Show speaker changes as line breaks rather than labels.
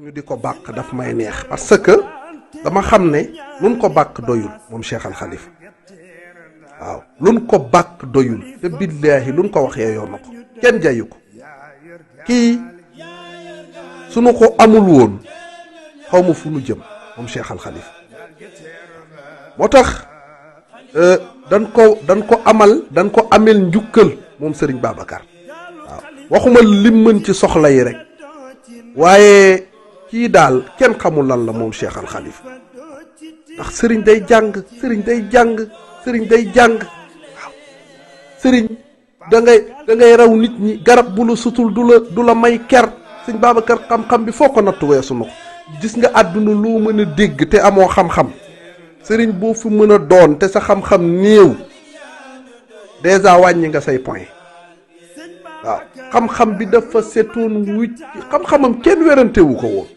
ñu di ko bàkk daf may neex parce que dama xam ne luñ ko bàkk doyul moom Cheikh Al Khalifa waaw luñ ko bàkk doyul te billaahi luñ ko waxee yoon na ko kenn jayu ko kii sunu ko amul woon xaw ma fu nu jëm moom Cheikh Al Khalifa moo tax dañ ko amel njukkal moom Serigne Babacar waaw waxuma lim mën ci soxla yi rek waaye kii daal kenn xamul lan la moom Cheikh Al Khalifa ndax Serigne day jàng Serigne day jàng Serigne day jàng waaw Serigne da ngay raw nit ñi garab bu la sutul du la may ker Serigne Babacar xam-xam bi foo ko nattu weesu na ko gis nga àdduna loo mën a dégg te amoo xam-xam Serigne boo fi mën a doon te sa xam-xam néew déjà wàññi nga say point waaw xam-xam bi dafa setoon wucc xam-xamam kenn werantewu ko woon